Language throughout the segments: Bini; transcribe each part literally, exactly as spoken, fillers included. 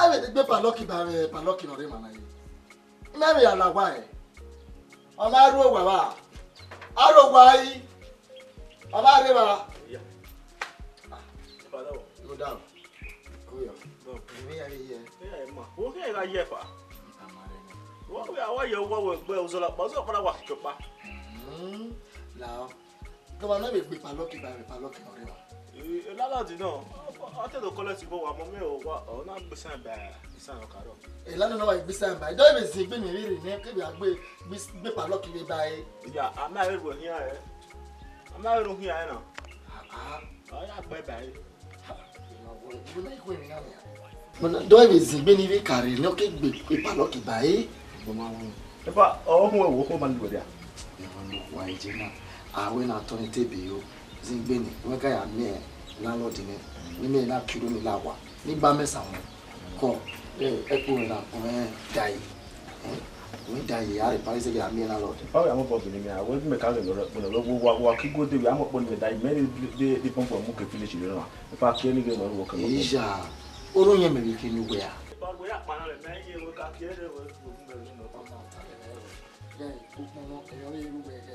Ẹ vbe gbe Palọki ba mwẹ, Palọki ne ọ rre emwa na ye. I ma vbe ya la owa ẹre. Ọ ma rre owa vba. A rre owa ẹre. Ọ ma rre evba. Iya. Ah. Father. Go down. Go yo. Go. Emi ya vbe ye. Iya, ma. Wo ke ga ye fa. Ama rẹ nẹ. Wo ya wa ye wa we gbe Uzọlakpa, Uzọlakpa na wa kikọ kpa. Mm. Now, gọvanọ vbe gbe Palọki ba vbe Palọki ne ọ rre evba. Eh, landlord nọ, ọ te do collect igho wa, mọ mẹ o, wa, ọ na gbe sign ba, sign ọ ka rrọọ. Landlord na wa gbe sign ba, dọ vbe zin egbe ni vbe rre nẹ, kevbe a gbe, gbe, gbe Palọki vbe ba ẹre. Ya, a ma vbe ru ohian ẹre. A ma vbe ru ohian ẹre na. Ah, ah. Ọ ya gbe ba ẹre. Dọ vbe zin egbe ni vbe ka rre nẹ, ọ ke gbe Palọki ba ẹre. Epa, ọ hu ẹvbo okhuo ma ni wẹ dia? Ẹmwẹ ne okhuo a i je na, a wẹ ne a tọn ne te ebe yo, zin egbe ni, wẹ ka ya miẹn landlord nẹ, ne imẹ na kiro ni la owa, ne I gba mẹ sa wọn. Kọ, ẹ, ẹkpo mwẹ na, ọ mwẹ dae, ẹ, ọ mwẹ dae, a rhe Paris ghe a miẹn landlord. Ọ ghi a mobọ gele mẹ, a wẹ mẹ ka ghe nọ rẹ kpọnọ, wa, wa, wa ki gode, a mọ kpọnọ mẹ dae, mẹ de, de, de bọmbọ mu ke village rẹ na. Epa, kie ni ghe nọ ru okẹ. Eya, oro yẹn mẹ vbe khin ne uwẹ a? Epa, wẹ ya kpa na rẹ, mẹ ye wẹ ka kie rẹ wẹ. Ghẹ, ukpọnmwẹ, ẹre ọ re ru wẹ ghẹ.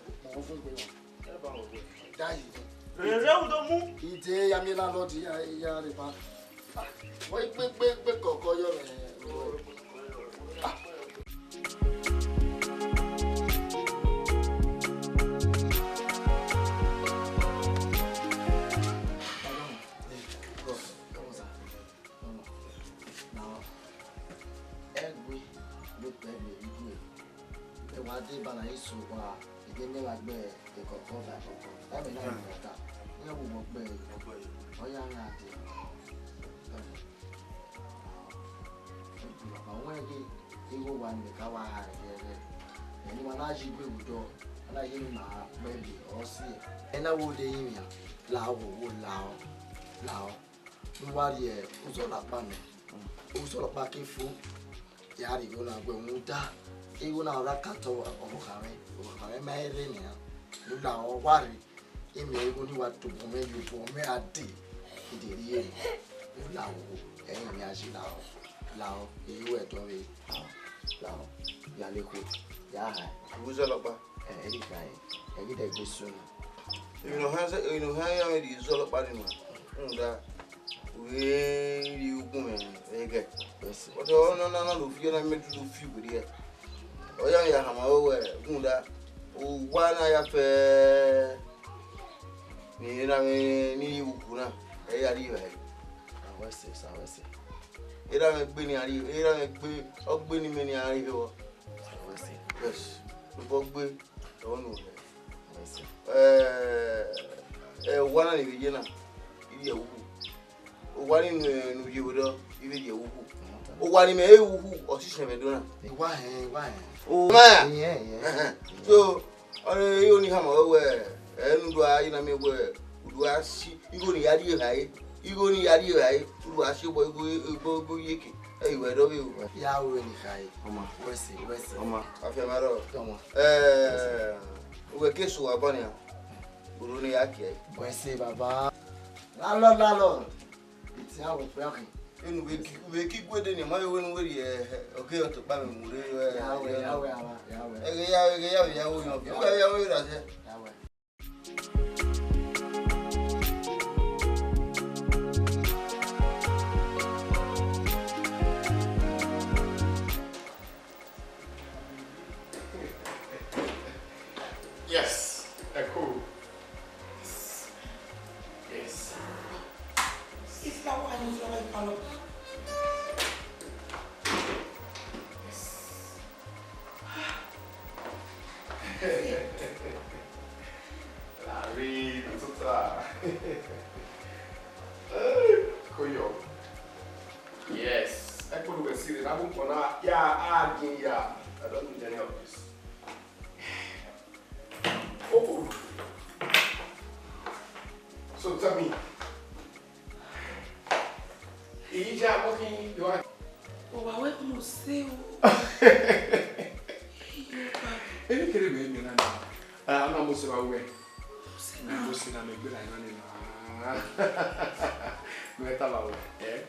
Ukpọnmwẹ ọvun gbe wọn. Dae. Rere udo mu. Ide ya miẹn landlord ya, ya rre ba. Ah, wẹ gbe, gbe, gbe kọkọ yọ mẹ. Ah. Ọmọ, now, ẹgbe vbe kpẹ vbe igue, ẹ wa deba na, eso wa, ege ne wa gbe ekọkọ ba ekọkọ. Ẹmwẹ na ni wa ta, iran wo wọ gbe, ọ ya gha dee. Baba wẹn ghe igho wa ni mẹ ka wa ha ẹre ẹre. Ẹni wa na yi gbe vbe odọ, a na ye ne ima kpẹ vbe ọ si. Ẹ na wo de yin mwian, la wo wo la ọ, la ọ. Ne uwa rhie Uzọlakpa nẹ, Uzọlakpa ke fo, ya rhie igho na guẹ rhunmwuda igho na ọre a ka tọ ọvbokhan mwẹ, ọvbokhan mwẹ ma i rre nian. Ne u la ọ wa rre, imẹ igho ni wa tobọ mwẹ ye obọ mwẹ a dee, I de rhie ẹre. Ne u la ọ, ẹrin mwẹ a je la ọ, la ọ, I ru ẹdẹ ọvbehe, la ọ, ya le khuo, ya hae. Uzọlakpa. Ẹ, ẹ ghi kha ẹre, ẹ ghi dẹ gbe sunu. Emwi ne ọ hẹn, emwi ne ọ hẹn iran vbe rhie Uzọlakpa ni ma, rhunmwuda, u vbe rhie ugbẹn mwẹ ẹghẹ. But ọ nọ na, na do fi, ọ na mẹ dudu fi werriẹ. Ọ ya ya hama wẹ, rhunmwuda, owa na ya fẹ ne erha mwẹ ni rhie ukhu na, ẹ ya rhie evbare. Awẹsẹ, awẹsẹ. Erha mwẹ gbe ne iran rhie, erha mwẹ gbe, ọ gbe ne imẹ ne iran rhie vbọ. Awẹsẹ. Yes. Obọ gbe. Ọvbọnu rẹ. Ẹ, ẹ, owa na ni vbe ye na, I rhie ẹre ukhu. Owa ni nu, nu ye vbe odọ, I vbe rhie ẹre ukhu. Owa ni mẹ rhie ukhu, ọ sisẹ mwẹ do na. Iwa hẹn, iwa hẹn. O ma. Iyẹn, iyẹn. So, ọni, iro ni hama wẹ, ẹ, ne u do a, I na miẹn wẹ, u do a si, igho ni ya rhie evbare, igho ni ya rhie evbare, u do a si obọ igho, igho, igho iyeke. Ẹ i wẹ dọ vbe o. Ya ru ẹre ni khare. Ọma. Wẹ sẹ, wẹ sẹ. Ọma. Afianma rrọọ. Ọma. Ẹ, uwẹ ke so abọ nian. Oro ne ya kie. Wẹ sẹ, baba. Lalọ, lalọ. Itian wẹ kpẹ ọkhin. Enu vbe ki, vbe ki gue de ni, ma vbe wẹ ne u vbe rhie, ẹ, ọghe ọtọkpa mwẹ mu rre, ẹ, ya wẹ, ya wẹ, awa, ya wẹ. Ẹghẹ ya, ẹghẹ ya vbe ya wẹ, ya wẹ, ya wẹ, ya wẹ, ya wẹ. Yes, ẹ kú. Yes. Yes. Larry, tuta. Koyo. Yes. Ẹ kpolo wẹ sire na bu kpọ na ya a gin ya. I don't need any of this. Oh. So tell me. Ija mo khin yo a. Owa wẹ mu se o. Iyo ba. Eni kere me me na na. Ah, na mo se ba wẹ. Mo se na. Mo se na me gbe la na ni na. Me ta ba wẹ. Eh?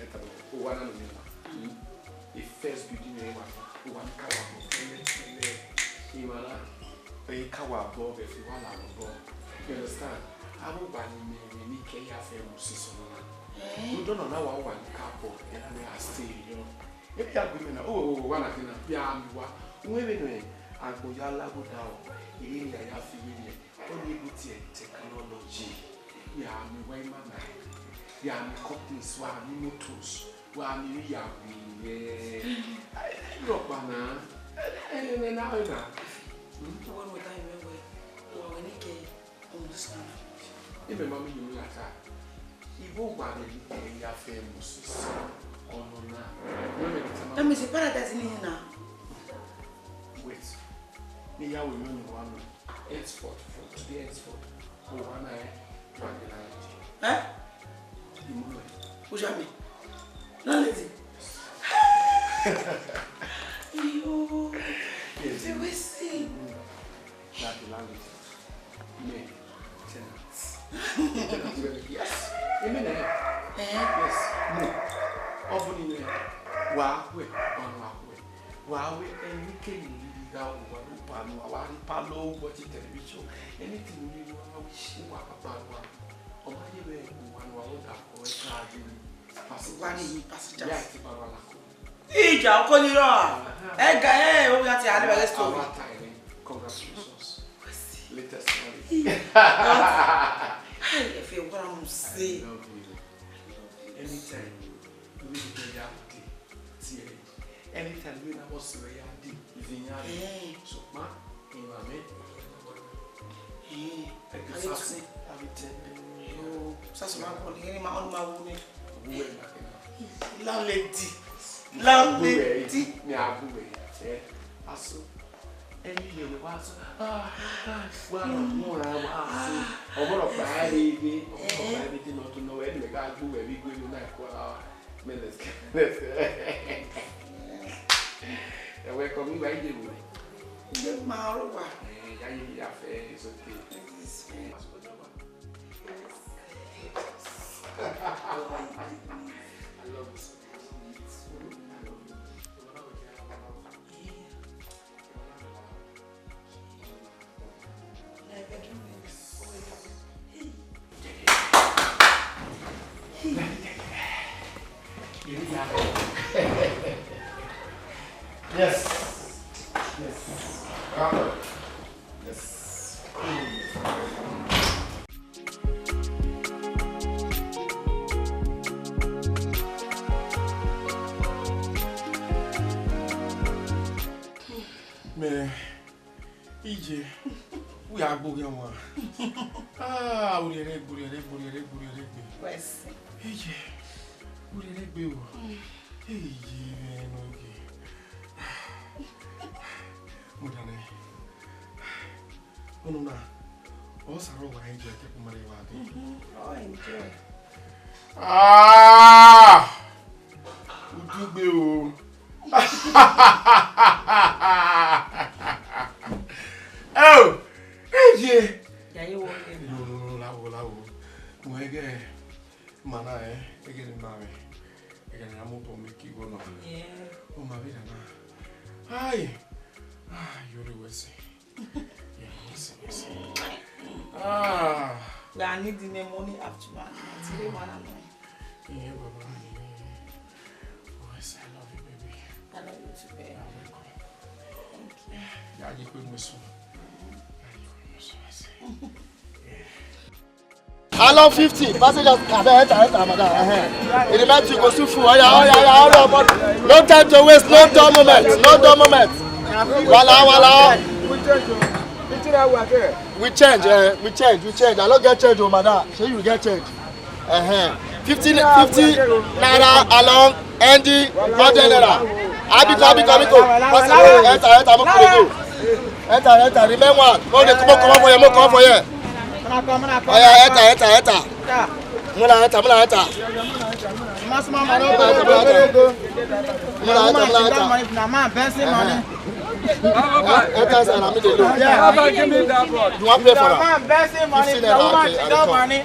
Ẹta bọ, owa na nọ miẹn na. The first building ne wa, owa ni ka wa bọ kẹlẹkẹlẹ. Ima na, e ka wa bọ, vbe fi wa la bọ. You understand? Avbe owa ni mẹ, mẹ ni kẹ ya fẹ mu sisi ọmọ na. Eh? Udu nọ na wa, owa ni ka bọ, ẹna mẹ a stay, you know. Ebi ya gu imẹ na, o, o, o, wa na kina, ya mi wa. Uwẹ vbe nọ, agbọn ya la gho da o, ire ya ya fi vbe nẹ. Ọ ni gu tie technology, ya mi wa ima na, ya mi companies, wa mi motors, wa mi ya wi ye. Rọkpa na, ẹ na, ẹ na. Hmm? Wọ́n ní ọ̀tá ìwé wẹ̀, wọ́n wẹ̀ ní kẹ́ understand. Ebe ma mi yọ ya ta. Ibo wa vbe ni kẹ ya fẹ Moses ọnọ na. Wọ́n mi ta ma. That means a paradise in here now. Wait. Mi ya wẹ mi ni wa mi. Henceforth, from today henceforth, o wa na ẹ, wa de na ẹ. Eh? Imulo ẹ. Ujami. Landlady. Yo. Yes. Ife we si. Imulo ẹ. Na the landlady. Me. Tenant. Tenant, yes. Emi na. Eh? Yes. No. Ọ bu ni nẹ. Wa wẹ, ọnọ wa wẹ. Wa wẹ ẹnikẹni ne I gha ru uwa ne uwa nọ, a wa rhie palọ, watch television, anything ne I ru, a wa wish uwa papa uwa. Ọ ma ye vbe uwa ne uwa wẹ da kọ ẹka ye ni. Uwa ni yi passengers. Ya ti ba wa la ko. Ija, ọkọ ni rọ. Aha. Ẹga, ẹ, o ya ti a lẹ story. Awa ta ẹre, congratulations. Latest marriage. Hey, if you want to say. I love you. Anytime we dey ya dey tear. Anytime we na boss we ya dey, even ya dey. Eh. So ma, in my man. Eh. Like a sassy, I will tell you. Yo, sassy ma call you, ma on my own. Who am I? Landlady. Landlady. Me, I go away. Eh. Aso. Ẹni yẹn wẹ wa sọ, ah, ah, wa nọ, wọn ra wa sọ. Ọmọ rọ pa ẹ rẹ ebe, ọmọ rọ pa ẹ rẹ ebe, nọ tun nọ, ẹni mẹ ka gbu wẹ bi gbe mi na kọ a, mẹ let's go, let's go. Ẹ wẹ kọ mi wa ye wo. Ye ma ro wa. Eh, ya ye mi ya fẹ, it's okay. It's okay. I love you so much. I love you. Yes. Yes. Yes. Mẹ, iye, u ya gbe oghian wan. Ah, u rhiẹrẹ gbe, u rhiẹrẹ gbe, u rhiẹrẹ gbe, u rhiẹrẹ gbe. Wẹ sẹ. Iye, u rhiẹrẹ gbe o. Iye, mwẹ ne ọ ghe. Mo dane. Unu na, ọ sa rọ wa enjoy ke ku mare wa de. Mhm, ọ enjoy. Ah! Udugbe o. Oh, eye. Ya ye wo ke. No, no, no, lawo, lawo. Mo ege, mana, eh, ege ni ma me. Ege ni amu to me ki go no. Yeah. O ma bi na. Ai. Ah, you always say. Yeah, yes, yes. Ah. We are needing the money after one. Today one and one. Yeah, Baba. Oh, yes, I love you, baby. I love you too, baby. You're welcome. Thank you. Yeah, you could miss one. Yeah, you could miss one, I say. Yeah. Along fifty passengers, abeg, enter, enter, madam. Uh-huh. It remains to go soon. Oya, oya, oya, hurry up. No time to waste, no dull moment, no dull moment. Wala, wala. We change, uh, we change, we change. I don't get change, oh, madam. So you get change. Uh-huh. fifty, fifty naira along, N D, hundred naira. Abiko, abiko, abiko. Passenger, enter, enter, mo kure go. Enter, enter, remain one. Mo dey come, come for here, mo come for here. Oya, enter, enter, enter. Muna enter, muna enter. Muna enter, muna enter. Enter inside, na me dey look. You wan pay for am? Fifty naira, okay, I dey come.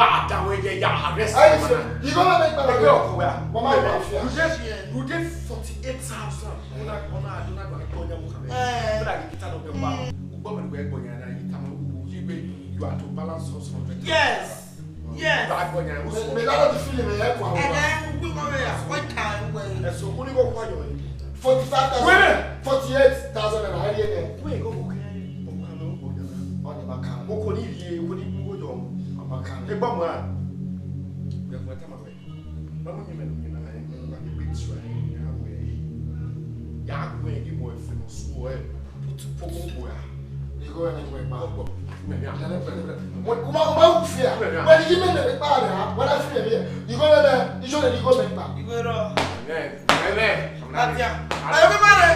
Wa da wẹ ye ya arrest. Ayi, so, you gonna make my Ẹgbẹ́ ọkọ wẹ a. Mama wa fi a. You dey, you dey forty-eight thousand. Una, una, una gba ẹgbẹ́ ọjà mọ kàwé. Eh. Una gba kita dọ bẹ wa. Ugbọ mẹ gba ẹgbẹ́ ọjà na yi tama u yi gbe you are to balance us hundred. Yes. Yes. Gba ẹgbẹ́ ọjà. Me, me that the feeling me help wa. And then we go there. What time we? Ẹ̀sùn kún ní kò kọ́ yọ̀ yìí. Forty-five thousand. Wait. Forty-eight thousand naira. Ayé yẹn. Wait, go, go, okay. Ọkọ mi, ọkọ mi. Ọ̀nì bàkà. Mo kò ní ìdí, kò ní gbogbo jọ. Ọ̀bàkà. Ẹgbọ́n Wẹ, otu pogo gbe a. Igho ẹmwẹ ne I gbe kpa. Wẹ, u ma, u ma ru fian. Wẹ, ne I ghi mẹ ne I gbe kpa rẹ, wẹ na fi ẹmwẹ. Igho ẹmwẹ, ijo ne I gbe kpa. Igho ẹmwẹ. Ẹmwẹ, ẹmwẹ. Adia. Ayo, mẹ ma rẹ.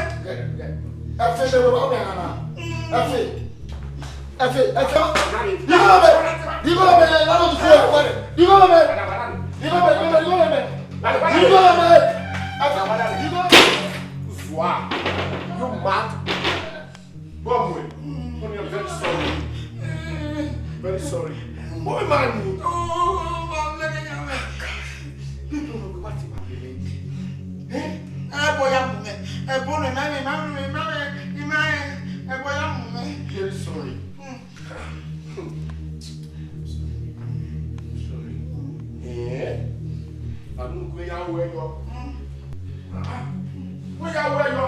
Ẹfe, ẹfe, wẹ, wẹ, wẹ, na, na. Ẹfe. Ẹfe, ẹfe. Igho ẹmwẹ. Igho ẹmwẹ, na, na, na. Igho ẹmwẹ. Igho ẹmwẹ, igho ẹmwẹ, igho ẹmwẹ. Igho ẹmwẹ. Ẹfe, igho ẹmwẹ. Zua. You mad? Bro, I'm very sorry. Very sorry. What am I doing? People don't know what I'm doing. Eh? Ẹ bọ ya mu mẹ. Ẹ bọ nẹ, ma mẹ, ma mẹ, ma mẹ, ma mẹ. Ẹ bọ ya mu mẹ. Very sorry. Sorry. Eh? Anu gbe ya wẹ yọ. Wẹ ya wẹ yọ.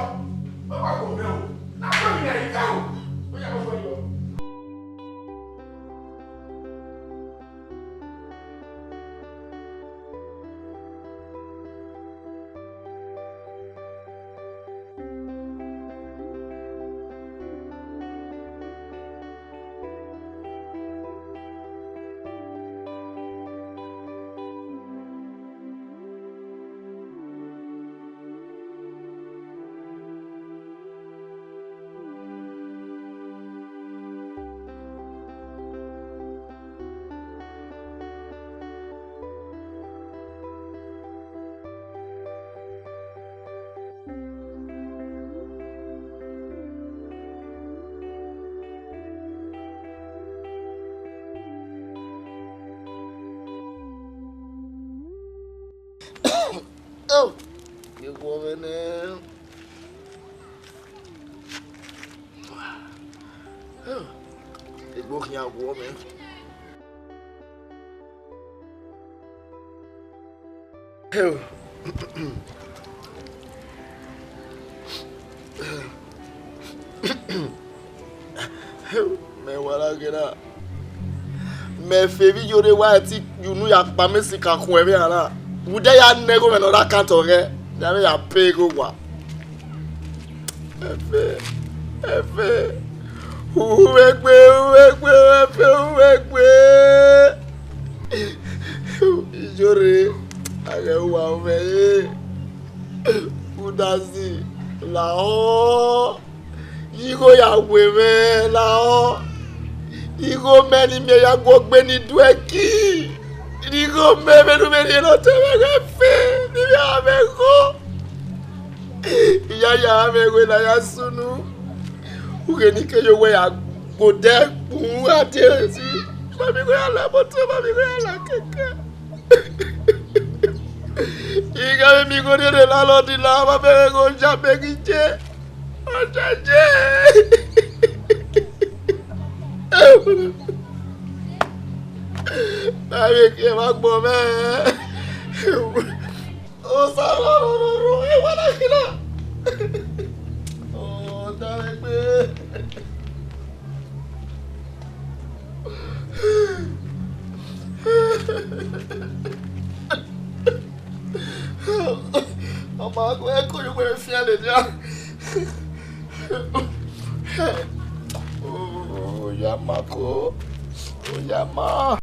Baba ko mẹ o. Na ko mi na ika o. Wẹ ya wẹ yọ. Oh, ye guọghọ nẹ. Egbe khian guọ mẹ. Mẹ wa na ghe na. Mẹ fe vbe iyore wa ti ye unu ya kpa mẹ si ka khuẹn vbe a na. Vbe udẹ ya nẹ igho mwẹ ne ọ rre account ọghẹe, ya vbe ya pay igho wa. Ẹfe, ẹfe. Uwegbe, uwegbe, ẹfe, uwegbe. Iyore, a ghẹ wa mwẹ re. Udazi, lahọ. Igho ya we mwẹ lahọ. Igho mẹ ne I miẹn ya gu ogbe ni du ẹki. Igho mẹ vbene u vbe rhie ne ọ te mwẹ ghẹ fe, ne I vbe a mwẹ igho. Iyaya mwẹ wẹ ne a ya sunu. Ughe ne I ke ye owẹ ya gbe odẹ kpun a die esi. Mami igho ya la moto, mami igho ya la kẹkẹ. I gha vbe miẹn igho rhie ne landlord la, ma bẹghe igho ya bẹghe iye. Ọjaje. Avbe ekiẹ ma gbọn mwẹ. Osa roro, roro, ewa na khin na. Ọ da egbe. Ọ ma gu ẹko ye uwẹ fian lele a. Oya ma ko, oya ma.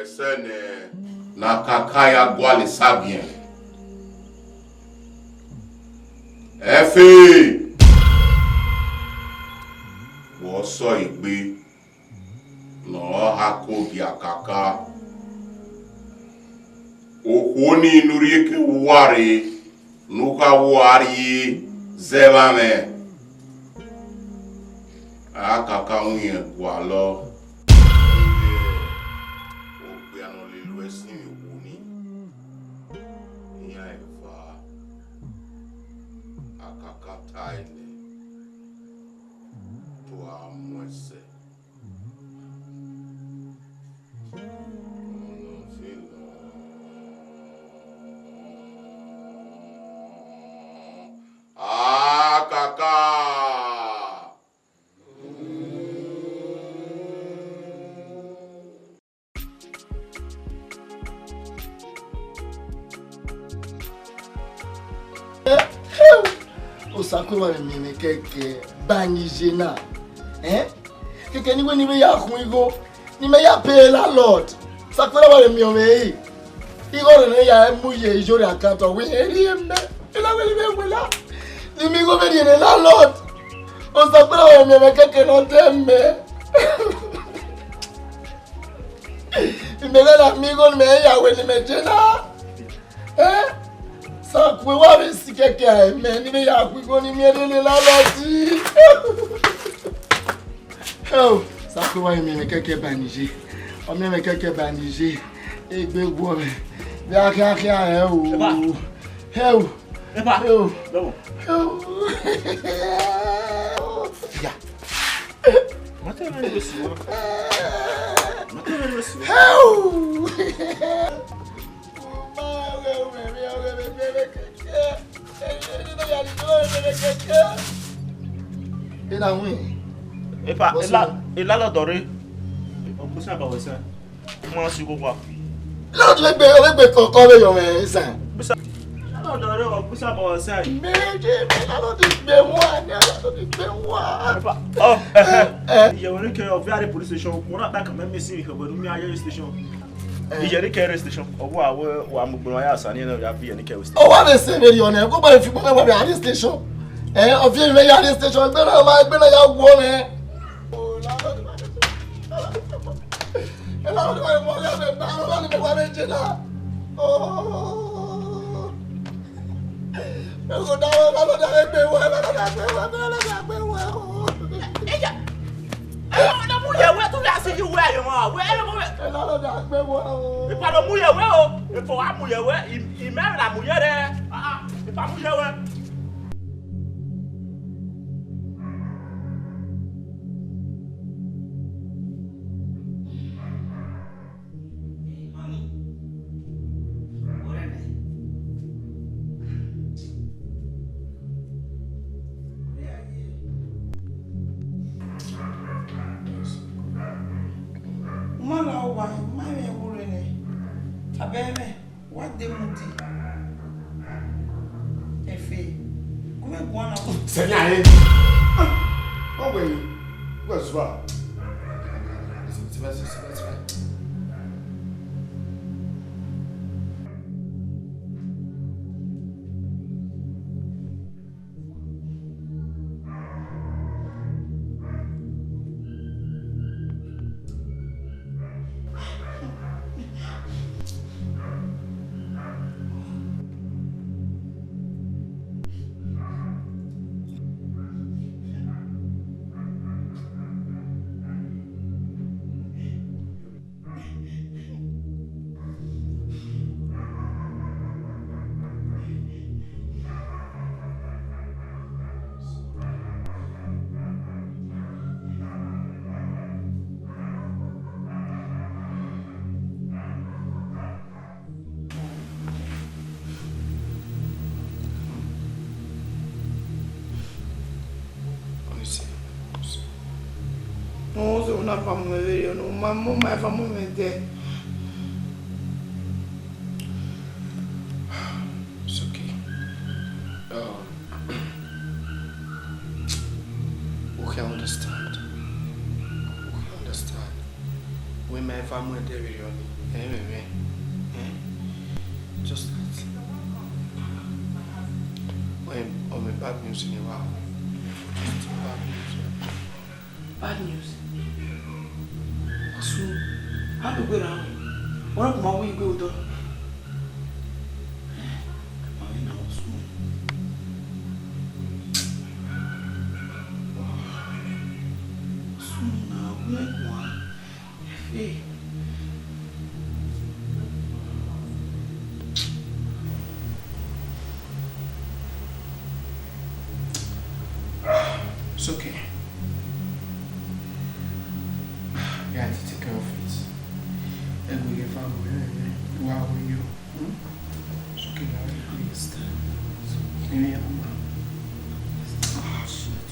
Ẹsẹ nẹ ne Akaka ya gualọ esagiẹn. Ẹfe, vbe ọ sẹ egbe ne ọ ha ko gie Akaka. Okhuo nii ne u rhie ke uwa rre, ne u kha wa rrie zẹ vbe amwẹ, Akaka winna gualọ. Okpia ne ọ lele uẹ sinmwi okhuo nii, iran eva, Akaka tae nẹ, do a mu ẹsẹ. Akaka. Osakwevba miẹn mwẹ kẹkẹ, ba ne I ye na. Eh? Kẹkẹ ne I wẹ ne I vbe ya khuan igho, ne imẹ ya pay landlord. Osakwevba miẹn mwẹ ẹre. Igho rre ne ya mu ye iyore account, ọ wẹ irẹn rhie mẹ. I na wẹ ne I vbe wẹ la. Ne imẹ igho vbe rhie ne landlord. Osakwevba miẹn mwẹ kẹkẹ ne ọ dẹ mẹ. Imẹ ghẹ na miẹn igho ne imẹ ya wẹ ne imẹ je na. Eh? Osakwevba vbe si kẹkẹ a mẹ ne I vbe ya khuan igho ne I miẹn rre ne landlord. Hell, Osakwevba miẹn mwẹ kẹkẹ ba ne I ye. Ọ miẹn mwẹ kẹkẹ ba ne I ye. Egbe guọ mwẹ. Vbe a khian khian hẹ o. Epa. Hell. Epa. Hell. Lọ́wọ́. Hell. Ya. Mata mẹ ni wẹ si wa. Mata mẹ ni wẹ si wa. Hell. Ena win. Epa, ela, ela lọdọ re. Ọgbẹsẹ aba wẹ sẹ. Ma si koko a. Landlord vbe gbe, ọ vbe gbe kọkọ vbe yọ mwẹ isan. Bisa. Landlord re, ọ bisa bọ sa. Meje, landlord gbe wa, landlord gbe wa. Epa, ọ, eh, eh. Iye wẹ ni ke ọ via re police station, ko na ta ka mẹ mi si ke wẹ nu mi aye station. Eh. Iye ni ke re station. Ọ wa wẹ wa mu gbọn ya sa ni na ya bi ni ke station. Ọ wa vbe se vbe yọ nẹ, ko ba fi gbọn wa vbe aye station. Eh, ọ fi vbe ya aye station, gbe na ma, gbe na ya wo nẹ. Eya, ẹ, ọ na mu yẹ wẹ, tu ya si yi wẹ, ayọ ma wẹ, ẹ, wẹ. Ipa do mu yẹ wẹ o, ipa wa mu yẹ wẹ, i, i mẹ na mu yẹ rẹ, ah, ah, ipa mu yẹ wẹ. Uma la owa, uma mwẹ ẹvbo rre nẹ, tobọ ẹmwẹ. Wa de mu di. Efe. Gu mwẹ guan na. Sẹ yan re. Ọ wẹ yi. Wẹ zua. Sibẹ, sibẹ, sibẹ, sibẹ. No, so una fa mu vberriọ, no, ma mu ma fa mu mẹ dẹ. It's okay. Um, we can understand. We can understand. We may Family ẹdẹ vberriọ ni, ẹ i mwẹ mwẹ. Eh? Just that. Ọ mẹ bad news ne I wa. Just bad news. Bad news? Ọsun, a do gberra ruẹ. Wẹ rẹn ọkpa ma wu igbe odọ. Ọmwa na Ọsun. Ọsun na wẹ wa. Hey. It's okay. Yeah, to take care of it. Ẹ gbẹghe family, ẹ, ẹ, wa wẹ yo. Hmm? It's okay, I understand. Maybe I'm, ah, shit.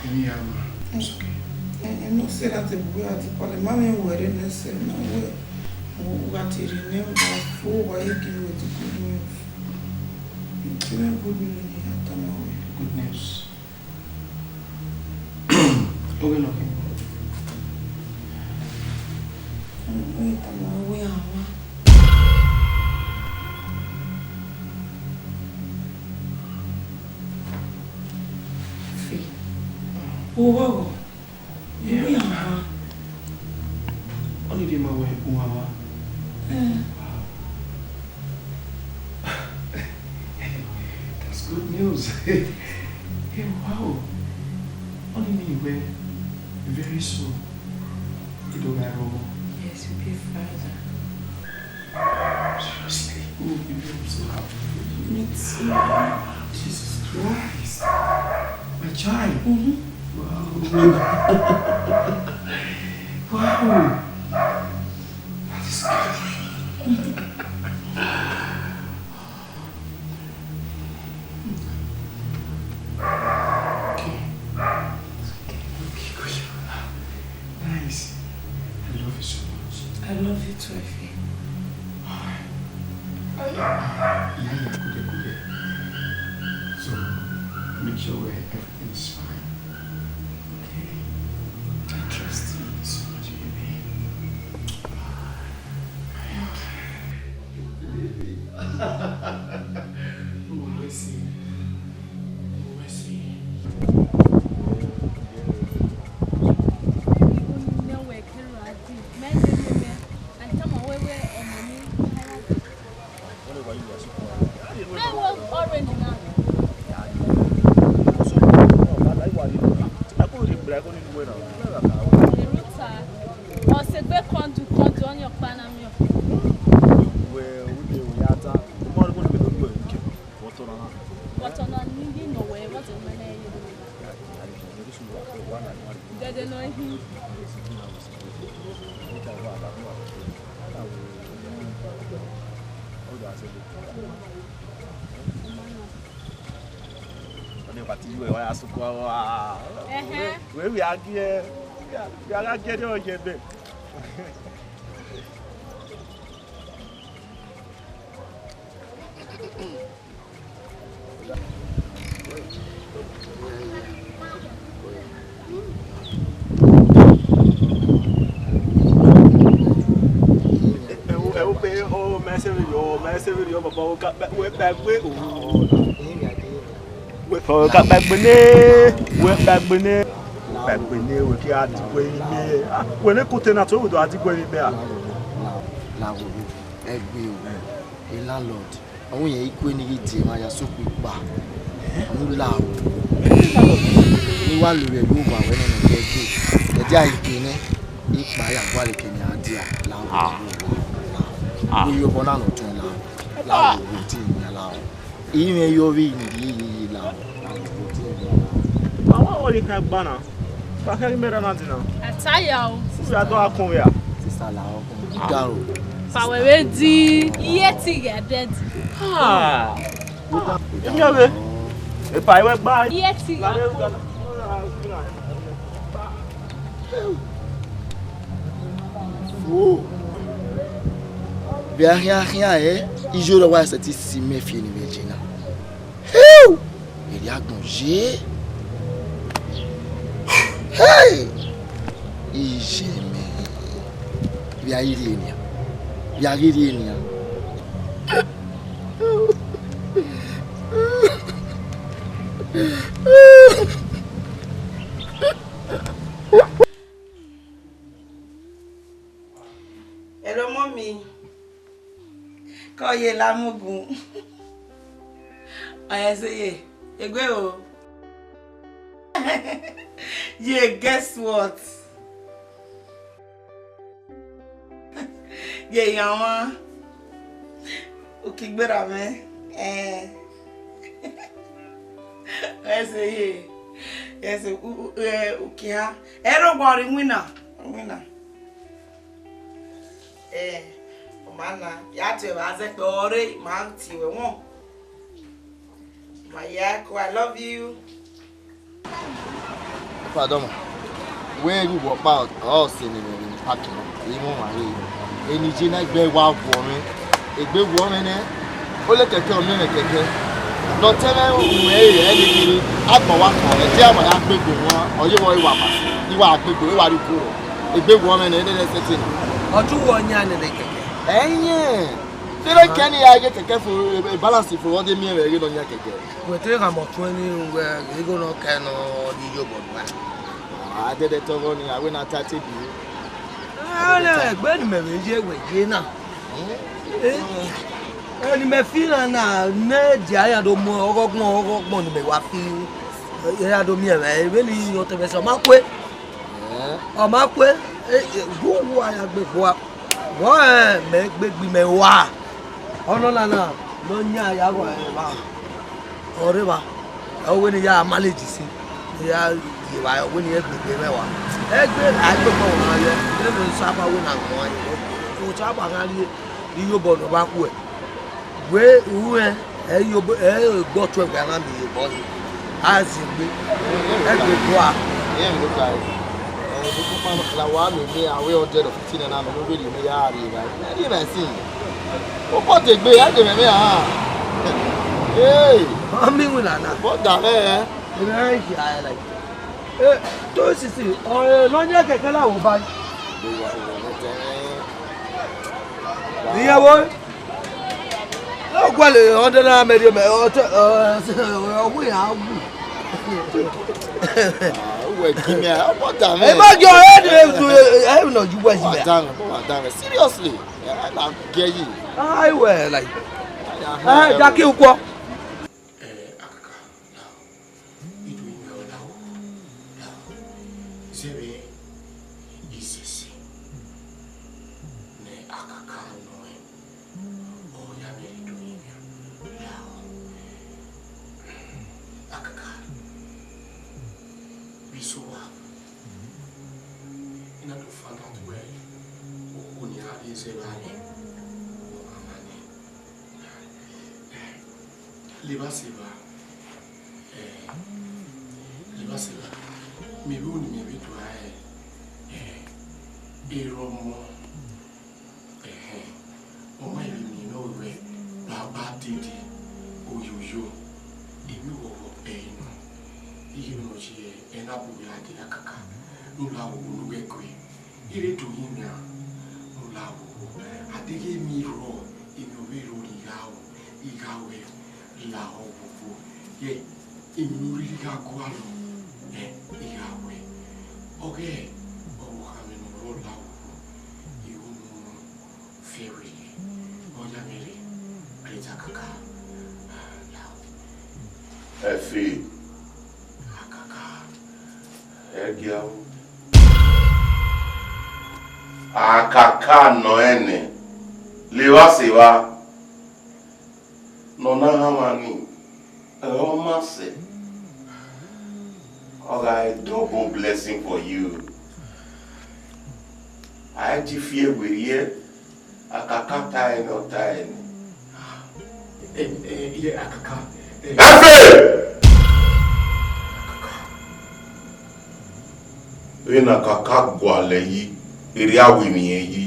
Maybe I'm, it's okay. I, I know say that the boy at the parliament were necessary now. We, we got to remember for why you give with the good news. You give me good news, you have to know. Good news. Oge nọ khin. Wait, I'm away, I'm Fi. Oghọghọ. Iwe ama. Ọnii rhie ma wẹ u ma wa. Eh. That's good news. Hey, wow. Ọnii mean wẹ very soon, I do gha rọmọ. Yes, you be father. Seriously? Oh, baby, I'm so happy for you. Me too. Jesus Christ. My child. Mm-hmm. Wow. Wow. That is good. Okay. Okay, okay, good. Nice. I love you so much. I love you too, Efe. Alright. Yeah, yeah, good, good. So, make sure we, everything is fine. Okay. I trust you so much, baby. Thank you. Baby. Oh, mercy. Oh, mercy. Orange na. Erhuta, ọ sẹ egbe kọndu kọndu, ọnii ọkpa na miẹn. Wẹ, ude wẹ ya ta. Ọmọ rẹ kọndu kọndu wẹ ke. Wọtọ na na. Wọtọ na ni ghi nọ wẹ, wọtọ na na ye. Dẹdẹ nọ hin. Ọnii ọkpa ti ye uwẹ, wa ya sokọ wa. Ẹhẹn. Wẹ, wẹ, wẹ a giẹ, wẹ a, wẹ a gha giẹ ne ọ ye ẹbẹ. Ẹ wo, ẹ wo, pe, ọ, mẹ sẹ vberriọ, mẹ sẹ vberriọ, baba, wẹ ka, wẹ ka gbe, o. Wẹ ka gbe ne, wẹ ka gbe ne, ka gbe ne, wẹ ki a di wẹ ime. Ah, wẹ ne kote na to, wẹ do a di wẹ ime a. La wo, ẹgbe o, landlord. Ọvbokhan irẹn i kue ne I ghi tie emwa ya sokpan ikpa. Ọ mu la o. Ne I wa lo vbe ẹvbo uwa wẹ nene ọ gẹgẹ. Ẹdia I gbe nẹ, ikpa ya gualọ ke ne a dia la o. Ah. Uyi obọ na ne ọ tọn la o. La o, o tie emwi ya la o. I mwẹ ye ovbi ne I rhie ye la o. La o, o tie emwi ya la o. Ma wa wọrọ ikhan gba na. Kpa khẹ ghi mẹ rran na dinna. A ta ya o. Uya dọ a kun vbe a. Sista la o. Igaro. Fa wẹ vbe di. Iye ti ghẹ bẹdi. Ah. Iyẹn vbe. Epa iwẹ gba. Iye ti ghẹ. Oh. Vbe a khian khian ẹre, iye ọre wa sẹtin si mẹ fi eni mwẹ je na. Erriọ agbọn ye. Hey! Iye mẹ, vbe a ghi rrie nian, vbe a ghi rrie nian. Hello, mommy. Kọ ye la mugun. Ọyẹn sẹ ye, egbe o. Ye, guess what? Ye, iran mwa. Uki gberra mwẹ. Eh. Ọyẹn sẹ ye. Yes, u, u, eh, uki ha. Ẹre owa ọre iwinna. Iwinna. Eh, ọ ma na, ya tie evba zẹkpẹ ọre, ma tie wẹ wọn. Ma ya ko, I love you. Pardon. Wẹ ghi wọ kpa ọ sẹ ne mẹ vbe parking, emu ma re. Eni je na egbe wa wọ mwẹ, egbe wọ mwẹ nẹ, ole kẹkẹ ọ miẹn mwẹ kẹkẹ. Ne ọ tẹ mwẹ ru mwẹ re, ẹ ne kiri, agbọn wa kọn, ẹ te a ma ya gbegbe wan, ọ ye vbọ I wa ma, I wa gbegbe, I wa rhie uko rrọọ. Egbe wọ mwẹ nẹ, nene sẹtin. Ọ tu wọ yan nene kẹkẹ. Ẹyẹn. Fẹrẹ kẹ ne I ya ghe kẹkẹ fo, e balance fo, ọ de miẹn vbe ghe ne ọ yan kẹkẹ. Wẹ te khama ọtuẹn ni wẹ igho ne ọ kẹ nọ ni yo bọ gba. A dẹdẹ tọghọ ni, a wẹ ne a ta te bi. Ẹgbe ne mẹ vbe ye wẹ ye na. Eh, ẹni mẹ fi na na, ne dia ya do mu ọghọgbọn, ọghọgbọn ni mẹ wa fi. Ya do miẹn vbe, vbene I rhie otọ mwẹ sẹ, ọ ma kue. Ọ ma kue, eh, eh, gu uwa ya gbe gua. Vbọ rẹn mẹ gbe gbe imẹ rua. Ọnọna na, ne ọ yan ya vbe evba. Ọ rre evba. Ọ wẹ ne I ya manage sin. Ne I ya rhie evba, ọ wẹ ne I gbe gbe mwẹ rua. Egbe a gbe kọ wa yọ. Ene Osanobua wẹ ne a guan yọ. Osanobua gha rhie iyobọ ne ọ vba khuẹ. Wẹ uwẹ, ẹ i yo, ẹ i gbe ọtuẹn wẹ a na miẹn iyobọ ni. A zin egbe, ẹ gbe gua. Iran vbe do ka ẹre. Ẹ, vbe ukpọn la wa miẹn miẹn, a wẹ hundred or fifty naira mẹ ne ọ vbe rhie mẹ ya rhie evba. Ẹ rhie evba ẹsin. Obọ degbe, ẹ gbe mwẹ mwẹ a. Hey! Ọ miẹn iwinna na. Obọ da mwẹ. Ẹ na yi a like. Eh, to sisi, ọ, eh, ne ọ yan kẹkẹ la wo ba. Iye wo. Ọ gualọ hundred naira mẹ rhie mẹ, ọ tẹ, ọ, ọ wẹ ya wu. Ah, uwẹ gi mẹ, ọ bọ da mwẹ. Ẹ ma jọ, ẹ, ẹ, ẹ, ẹ, nọ ju wẹ si mẹ. Wa da mwẹ, wa da mwẹ. Seriously. Ẹ na gẹ yi. Ai wẹ, like. Ẹ, da ke ukwọ. Eh, Akaka, lao. Ido imẹ ọ lao, lao. Zẹvbe isẹse ne Akaka nọ ẹn, ọ ya vbe do imẹ, lao. Akaka, vbe iso owa, I na do find out wẹ okhuo ne iran rhie zẹ vbe arẹn, ọ ma ma nẹ. Levba sẹ evba, eh, levba sẹ evba, mẹ vbe unu mẹ vbe do a, eh, erha ọmọ, ẹhẹn, ọ ma vbe miẹn nọ wẹ baba dede, oyoyo, emwi ghọghọ ẹre nọ, ighẹ nọ ye ẹre na bu ya dee Akaka, ne u la vbe unu ghẹ gue. I re do yin mẹ a, mu la wo. A deghẹ emwi rrọọ, emwi ọ vbe rrọọ ne I gha ru, I gha ru ẹre la ọ vbovbo. Yẹ, emwi ne u rhirhi gha gualọ, ẹ, I gha ru ẹre. Ọghe ọvbokhan mwẹ ne ọ rrọọ la vbovbo, I ru unu fiẹ werriẹ. Ọ ya mwẹ rre, Great Akaka, la. Ẹfe. Akaka. Ẹgia o. Akaka nọ ẹnẹ, levba sẹ evba. Ne ọ na hanmwa ni, ọ ma sẹ. Ọ gha a double blessing for you. A i ji fiẹ werriẹ. Akaka ta ẹre nọ, ta ẹre nọ. Eh, eh, iye Akaka, eh. Ẹfe! Akaka. Vbene Akaka gualọ yi, erriọ a ru emwi ẹre yi.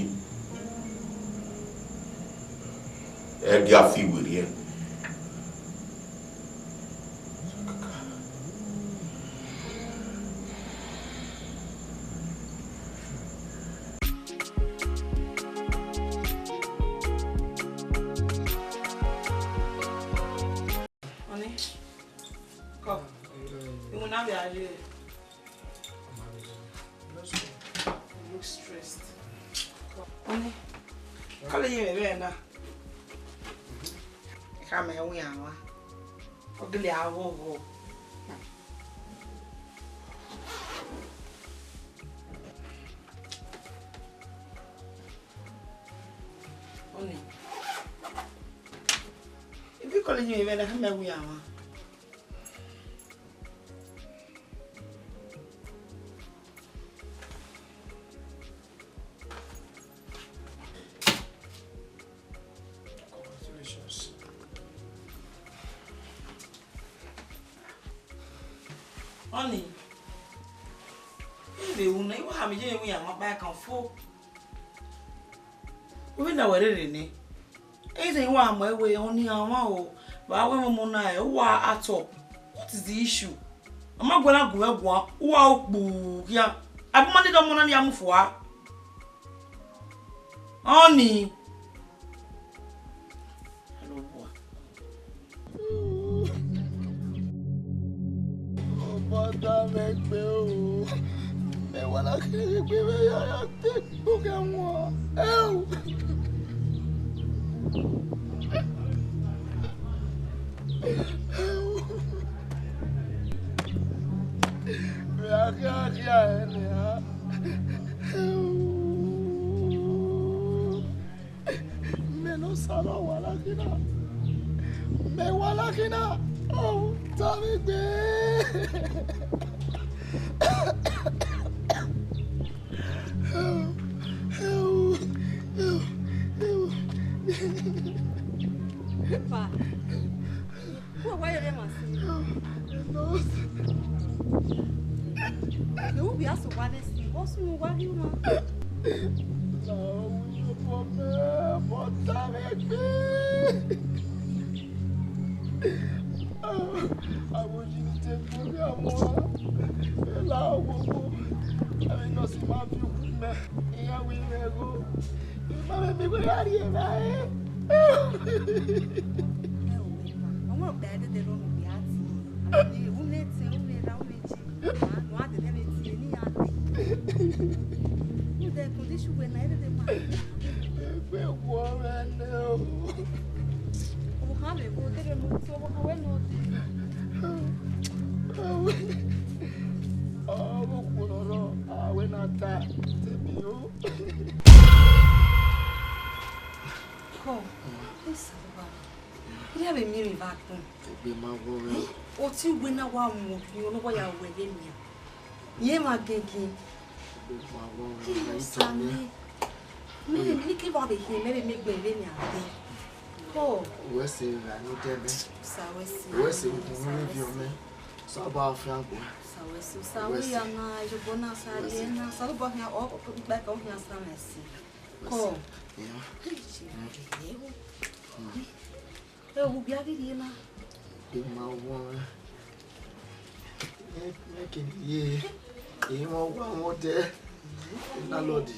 Ẹ gia fi werriẹ. Akaka. You look stressed. Honey, kọlọ ye mwẹ vbe na. Ka mẹ wi awa. Ọ gele a ghọghọ. Honey, ibi kọlọ ye mwẹ vbe na, ka mẹ wi awa. Congratulations. Honey, ẹ vbe ru nẹ, I wa ha mẹ ye mwẹ iran ọkpa kan fo. Vbene wẹ rherhe nẹ, ẹ i zẹ wa mu ẹre wẹ ọni a mwa o, vbe a wẹ mwẹ ọmọ na ẹ, uwa a top. What is the issue? A ma guẹ na gu mwẹ guan, uwa okpu khian. A bu ma dede ọmọ na ni a mu fua. Ọni. Ọmọ da mwẹ gbe o. Mẹ wa na kere gbe mwẹ ya ya te kpo kẹ wọn. Ẹu. Mẹ a khian khian ẹre nian. Mẹ ne Osa ne ọ wa laki na. Mẹ wa laki na. Ọ ta mwẹ gbe. Pa. Wẹ wa yere ma si. Ye u bia so wa nẹ si, vbọ sunu wa ghi ma. Na wu ye obọ mẹ, obọ ta mwẹ gbe. Avbe oyi ni te gbe ovbi amọ, ela owowo, avbe nọsi ma viọ ukhu mẹ, iran wẹ irẹn gho, I ma vbe miẹn iwẹ gha rrie evbare. Ẹ o, wẹ ma, ọmọ ọkpa ẹdẹdẹ ne ọ nu bia tie, avbe ne u nẹ ẹtẹn, u nẹ erha, u nẹ iye, wa, wa dẹdẹ vbe tie ne iran dee. Rhunmwuda condition wẹ na, ẹdẹdẹ ma. Egbe wọ mwẹ nẹ o. Ọvbokhan vbe gho, te vbe mu, te ọvbokhan wẹ ne ọ dee. Ọ vbe okhuo ne ọ rrọọ, a wẹ ne a ta, te mi o. Kọ, Osanobua, I ya vbe miẹn emwi vbe agbọn. Egbe ma wọ mwẹ. Ọtẹn wẹ na wa mu okhian ne ọ wa ya wẹ vbe nian. Irẹn ma gẹngẹn. Egbe ma wọ mwẹ. Kí ló sá mi? Mẹ, mẹ ke wa vbe khin, mẹ vbe miẹn egbe vbe nian dee. Kọ. Wẹ sẹ gha ne odẹ mẹ. Sa wẹ sẹ. Wẹ sẹ gun mi vbe ọmẹ. Sa ba fian gbe. Sa wẹ sẹ. Sa wẹ ya na, iyobọ na sa ye na. Sa lobọ khian, ọ, ikpa ka ọ khian sa mẹ si. Kọ. Ẹ, wo bia ghi rhie na. Egbe ma wọ mwẹ. Mẹ, mẹ kene ye. Emwa wa mwẹ odẹ. Landlord,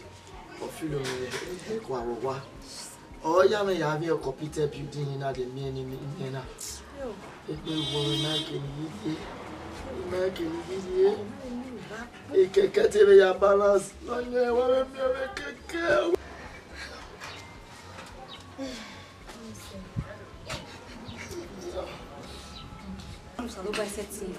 ọ filo mwẹ, ẹ, ẹ kua vbe owa. Ọ ya mwẹ ya vbe computer building na de miẹn ni miẹn na. Egbe wọ mwẹ, mẹ kene ye ye. Mẹ kene ye ye. Ekẹkẹ te vbe ya balance. Nọ yẹn wa vbe miẹn vbe kẹkẹ. Osanobua sẹtin.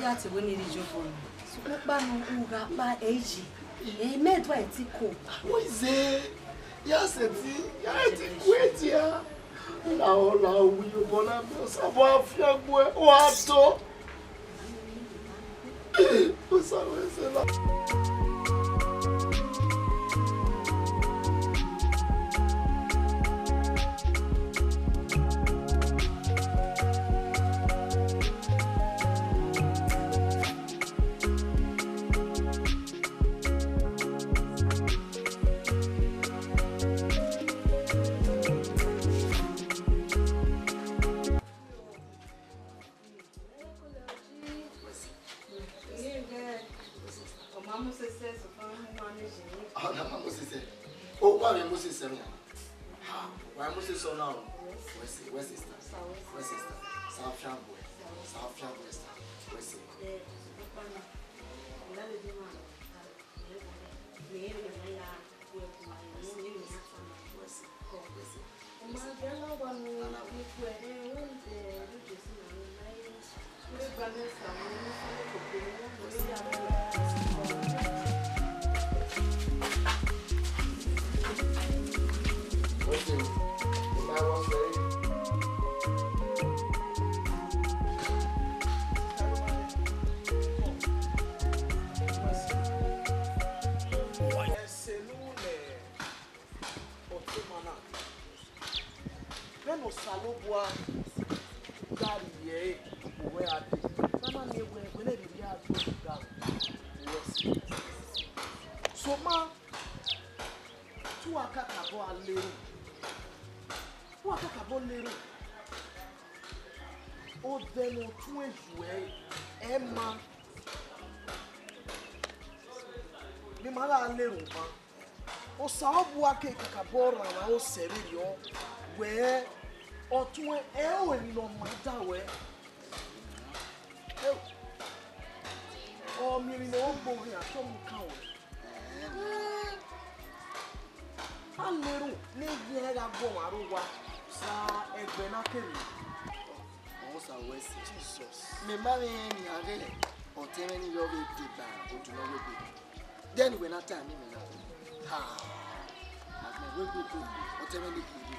Ya te wẹ ne I rhie iyobọ nẹ. Sokpan ọkpa nọ, u gha kpa ẹ yi. Ẹ, mẹ do ẹ ti ko. Wẹ zẹ, ya sẹtin, ya ti ku ẹdia. La ọ la, u wi obọ na mẹ, Osanobua fian gbe uẹ, ọ a to. Osanobua sẹ la. Wẹ sẹ, wẹ sẹ, sister. Wẹ sẹ, sister. Sa fian gbe. Sa fian gbe, sister. Wẹ sẹ. Wẹ sẹ. Wẹ sẹ. Ẹse ne u lẹ ọtẹn ma na. Vbene Osanobua gha rhie ẹre, owẹ ra dee, ne a na miẹn wẹẹ, wẹ ne erriọ a gbe ga ru, wẹ sẹ. Sokpan, te uwa kakabọ a le ru, te uwa kakabọ le ru. Odẹ ne ọ tuẹn yu ẹre, ẹ ma, ne ima gha le ru ban. Osanobua ke kakabọ rhan aro sẹ vberriọ wẹẹ, ọtuẹn ẹre ọre emwi ne ọ ma da wẹẹ. Ọ miẹn emwi ne ọ gbe oghian, te ọ mu kan wẹẹ. A le ru ne iye ẹre gha gu ọmwa rre owa, sa ẹgbẹ na kere. Ọ sa wẹ sẹ. Jesus. Mẹ ma vbe rẹn nian ghẹ ọtẹn mwẹ ni yọ vbe deba odu ne ọ wegbe. Then wẹ na ta ne imẹ na. Ha. Agbọn wegbe to ọtẹn mwẹ ni kiri.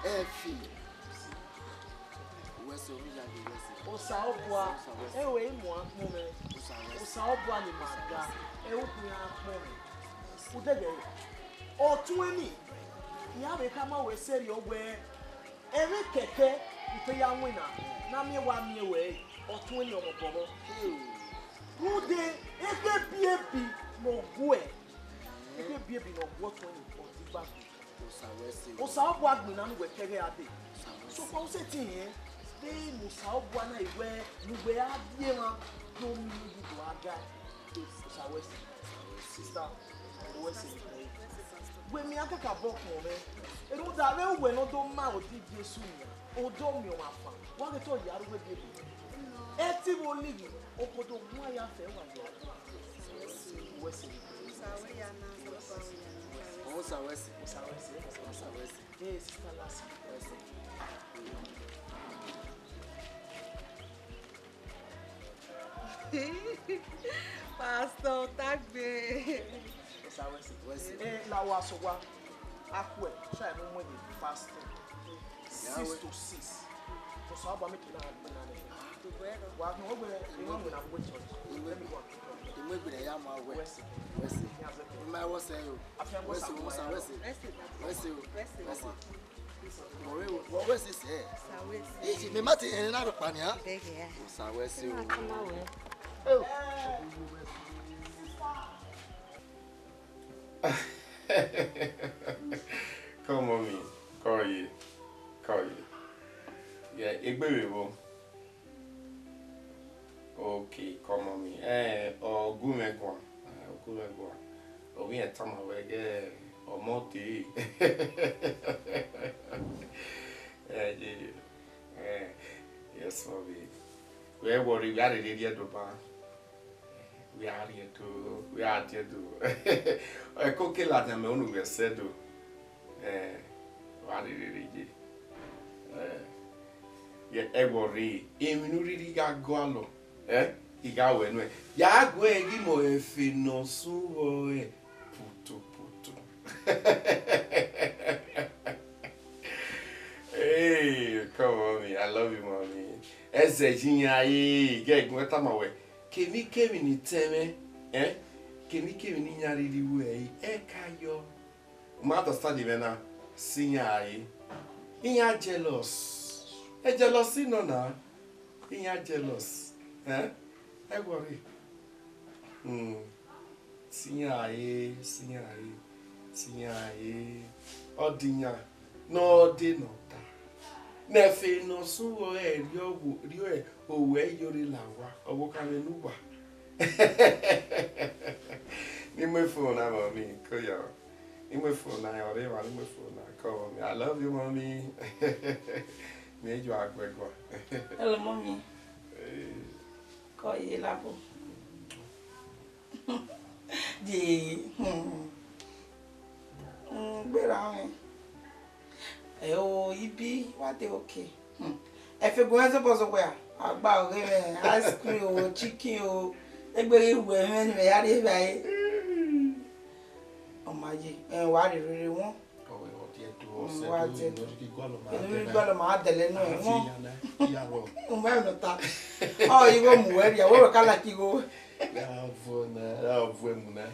Ẹ fi. Wẹ sẹ, omi ya gbe wẹ sẹ. Osanobua, ẹ wẹ i mu akpọn mwẹ. Osanobua ni ma da, ẹ u khin akpọn mwẹ. Udẹgẹre, ọtuẹn ni, iran vbe khama wẹ sẹrriọ wẹẹ, ẹmwẹ kẹkẹ, I te ya winna, ne a miẹn wa miẹn wẹẹ, ọtuẹn ni ọmọ bọbọ. Rhunmwuda, ekhọe ebiebi ne ọ guẹ, ekhọe ebiebi ne ọ guẹ ọtuẹn ni, ọ digba gbe. Osanobua gbinna ne uwẹ kẹghẹ a dee. Sokpan u sẹtin rẹn, vbene Osanobua na wẹẹ ne uwẹ a die emwa do miẹn uyi do a ga. Osanobua, sister, wẹ sẹ. Wẹ miẹn kakabọ kpọnmwẹ. Rhunmwuda vbe uwẹ ne ọ do ma odibo Jesu nian, ọ do miẹn ọmwa fan, wa ghe te ọ ya rre uwu ebiebi. Ẹtin vbe olighi, okodo wan ya fẹ wa ya. Wẹ sẹ. Osanobua wẹ sẹ. Osanobua wẹ sẹ. Osanobua wẹ sẹ. Ee, sister Lassie. Wẹ sẹ. Pastor Otagbe. Osanobua wẹ sẹ. Wẹ sẹ. Ee, la wa sẹ owa. Akhuẹ, sha emu mu ẹre fasting. Six to six. Osanobua make na gbe na nẹ. Wa ghi wẹ, I wan win na wẹ church. Let me go and keep on. Imẹ gbe ya ma wẹ. Wẹ sẹ. Wẹ sẹ. Ima wẹ sẹ yo. Afian wẹ sẹ. Wẹ sẹ. Wẹ sẹ o. Wẹ sẹ. Wẹ sẹ sẹ. Iji, mẹ ma te ẹre na rhọkpa nia. Osanobua wẹ sẹ o. Come on, mommy. Come here. Come here. Yeah, egbe vbe vbo? Okay, come on, mommy. Eh, ọ gu mwẹ guan. Eh, ọ gu mwẹ guan. Ọ ghi tama wẹ ghe ọmọ te. Eh, ye, ye. Eh, yes, mommy. Wẹ worry, wẹ a rherhe rrie Ẹdo ba. Wẹ a rrie Ẹdo, wẹ a die Ẹdo. Ẹko ke ladian mẹ unu wẹ sẹ Ẹdo. Eh, wa rherhe rre ye. Eh, ye, ẹ worry, emwi ne u rhirhi gha gualọ, eh, I gha wẹ nuẹn. Ya gu ẹre ghi mọ efe ne ọ sẹ ughọ rẹ putu putu. Hey, come on, mommy. I love you, mommy. Ẹzẹ yi iran re, gẹ gun ẹ tama wẹ, kemikemi ni tẹn mwẹ, eh? Kemikemi ne iran rhirhi ru ẹre, ẹ ka yọ. U ma understand mwẹ na, sẹ iran re. Iran jealous. Ẹ jealousy nọ na. Iran jealous. Eh? Ẹ worry. Hmm. Sẹ iran re, sẹ iran re, sẹ iran re. Ọ de iran ne ọ de ne ọ ta. Ne efe ne ọ sẹ ughọ rẹ rrie owa, rrie owa ẹre yo rre la owa, ọvbokhan mwẹ ne uwa. Ne I mu efe na, mommy, ko ya. I mu phone na, ọre emwa ne I mu phone na, call me. I love you, mommy. Mẹ i ju a guẹ guan. Hello, mommy. Eh. Call ye labo. Ye, hmm. Hmm, gberra mwẹ. Ẹ o, ibi, wa de okay. Hmm. Ẹ fe gun ẹzọ bọzọ wẹ a, a gba ọghe mwẹ, ice cream o, chicken o, egbe ghi wu ẹmwẹ ne mẹ ya rrie evbare. Ọ ma ye, ẹ, wa rhie rere wọn. Ọ wẹ, ọ tiẹ do, ọ Mm, sẹ wa do, tiẹ inu do. Rhie gọlọ ma Inu dẹ rhie na. Gọlọ ma dẹlẹ nu A ẹ fi wọn. Yan na, iya rọ. Umẹ nọ ta. Ọ, igho mu wẹ rria, wẹ wẹ ka like igho. Ya vuẹ na, ya vuẹ mu na.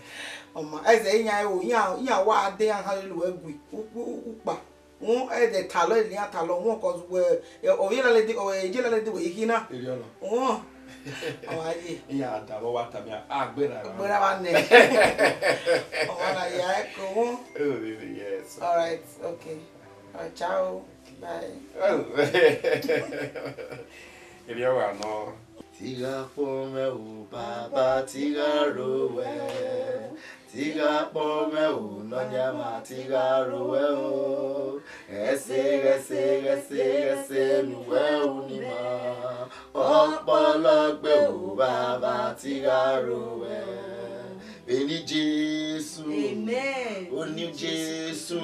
Ọ ma, ẹzẹ iyan ẹro, iyan, iyan wa de iran han lele uwẹ gui, u, u, u, ukpa. Wọn ẹdẹ talọ, eni iran talọ, wọn cause wẹ, ẹ, ọ ye lalẹ de, ọ, ẹ, ye lalẹ de wẹ ikhi na. Erriọ nọ. Wọn. Ọ wa ye. Iran da vbọ wa tama iran, a gberra ra. Gberra wa nẹ. Ọ wa na ya ẹko wọn. Oh, really, yes. All right, okay. All right, ciao. Bye. Oh. Erriọ wa nọ. Tigha kpọ mwẹ o, Baba, tigha ro wẹ. Tigha kpọ mwẹ o, Nọyaẹnmwa, tigha ro wẹ o. Ghẹ sẹ, ghẹ sẹ, ghẹ sẹ, ghẹ sẹ ne uwẹ ru ni ma. Ọkpọlọ gbe o, Baba, tigha ro wẹ. Vbene Jesu. Amen. Oni Jesu.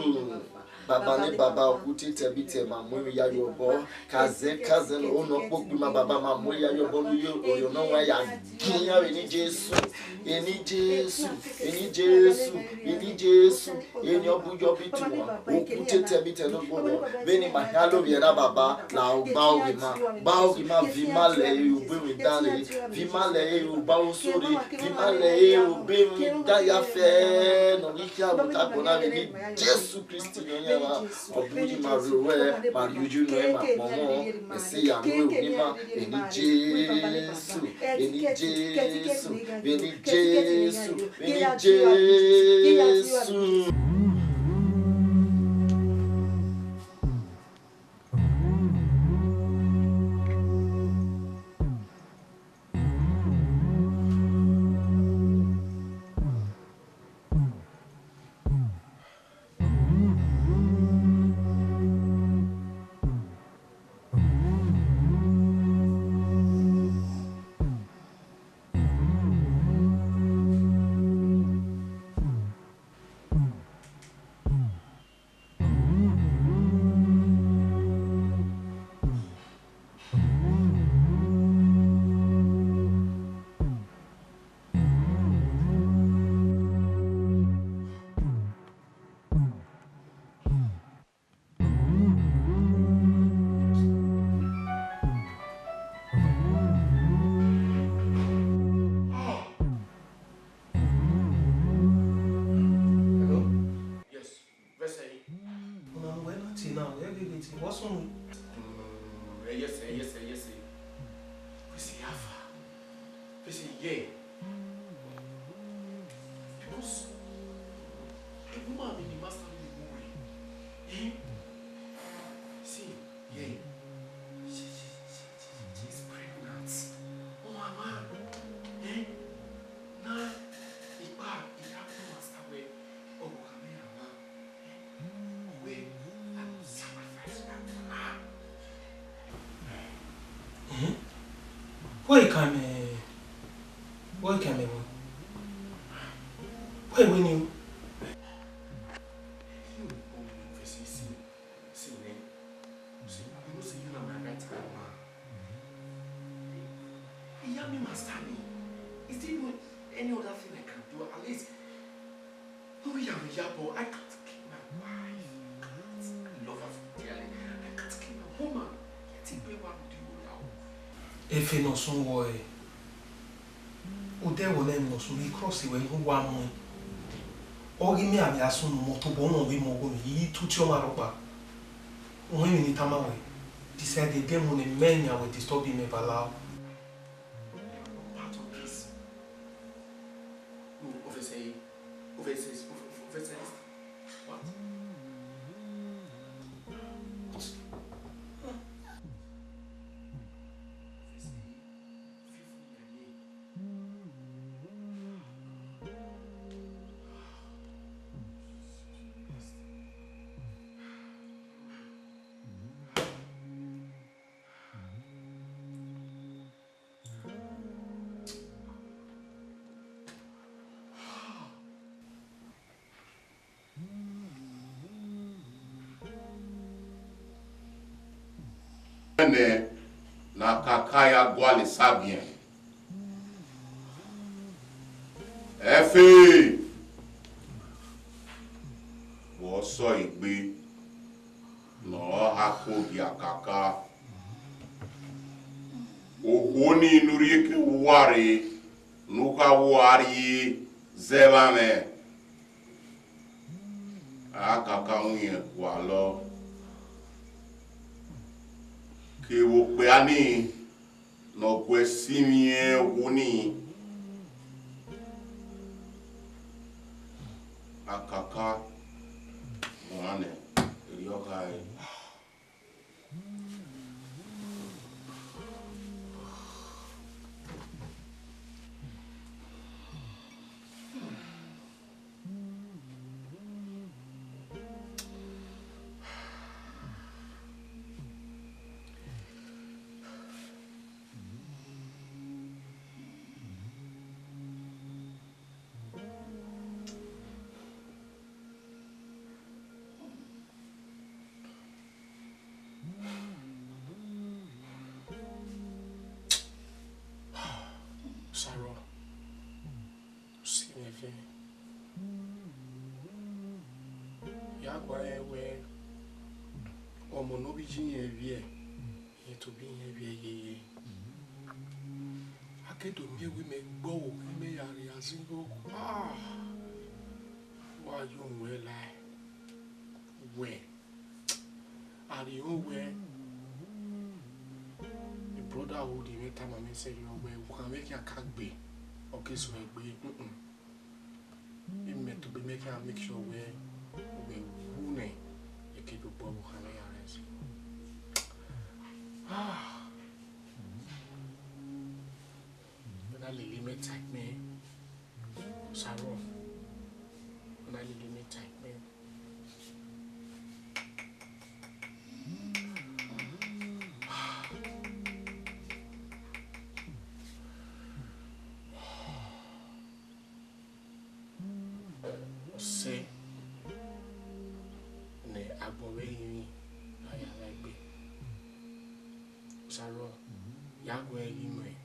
Baba ne Baba, okhuo te tẹ vbe itẹ, ma mu emwi ya ye obọ. Kazẹ kazẹ ne ọ nọ kpokpima, Baba, ma mu emwi ya ye obọ ne uyo, oyo nọ wa ya gie iran vbene Jesu. Eni Jesu, eni Jesu, eni Jesu, eni ọ bu yọ vbe ituan, okhuo te tẹ vbe itẹ ne ọ gbọgbọ. Vbene ima khian lovbiẹ na, Baba, la gba oghe ima, gba oghe ima, viọ ima lẹ ẹ, obọ emwi dan rre, viọ ima lẹ ẹ, obọ aro oso rre, viọ ima lẹ ẹ, obọ emwi dan ya fẹ ne ọ ghi khian vbe otọ agbọn na vbene Jesu Kristi Nọyaẹnmwa. Ọ bu uyi ima rre owẹ, ma rhie uyi nuẹn, ma kpọnmwẹ, ẹ sẹ ya mu ẹvbo ne ima, eni Jesu, eni Jesu, eni Jesu, eni Jesu. Hello? Yes. Vẹsẹ yi. Ọna ne uwẹ na tie na, wẹ ghe ghe tie, what's wrong? No, no, no, no, no, no. Eh, yes, eh, yes, eh, yes, eh. Vẹsẹ yi afa. Vẹsẹ yi, yeah. Because the woman in the master room, eh? See, yeah. She, she, she, she, she's pregnant. Oh, mama. Eh? Na, ipa, ipa, master, we. Oh, come here, mama. Wẹ I kan mẹ, wẹ I kan mẹ wẹ, wẹ I wẹ ni o. See, you know say you na my right hand man. Iya mi master me. Is there no any other thing I can do? At least, no, yeah, yeah, but I can't kill my wife. I can't. I love her so dearly. I can't kill my woman. Yet he pay one day now. Efe ne ọ sunu wọ ẹre. Odẹ ẹvbo nẹ ne ọ sunu, I cross wẹ ne uwa mu ẹn. Ọ ghi miẹn avbe asunu mọ tobọ, ọ mwẹ vbe mọ ọghomwẹ, I i tutu ọmwa rhọkpa. Uhunmwu emwi ne I tama wẹ, decide ẹdẹ mu ne mẹ yan wẹ disturb imẹ ba la. Part of this. No, officer, officer, officer, what? nẹ ne Akaka ya gualọ esagiẹn. Ẹfe, vbe ọ sẹ egbe ne ọ ha kpo gie Akaka. Okhuo nii ne u rhie ke uwa rre, ne u kha wa rrie zẹ vbe amwẹ, Akaka mu irẹn gualọ. Kevbe okpia nii ne ọ gu ẹre sinmwi okhuo nii, Akaka guan nẹ, erriọ ọ khare. Sarọ, si mwẹ vẹ. Ya gualọ rẹn wẹẹ, ọmọ ne ovbi iye irẹn vbiẹ, irẹn tobọ irẹn vbiẹ yeye. A ke do miẹn wẹẹ mẹ gbe ọvbokhan mẹ ya rrie azigan. Ah! Wa yo wẹ lae wẹẹ, a rhie owẹ, the brotherhood mwẹ tama mwẹ sẹ yọ wẹẹ, ukhan mwẹ khian ka gbe, ọ ke sẹ egbe. Mm-mm. Imẹ tobọ imẹ khian make sure wẹẹ, wẹ wu nẹ, eke do gbe ọvbokhan mwẹ ya rẹn sẹ. Ah! Wẹ na lele imẹ ta ikpẹn, Sarọ. Wẹ na lele imẹ ta ikpẹn. Ọ sẹ ne agbọn vbe rinmwian a ya gha egbe. Sarọ, ya guẹ ghi nọ ẹn.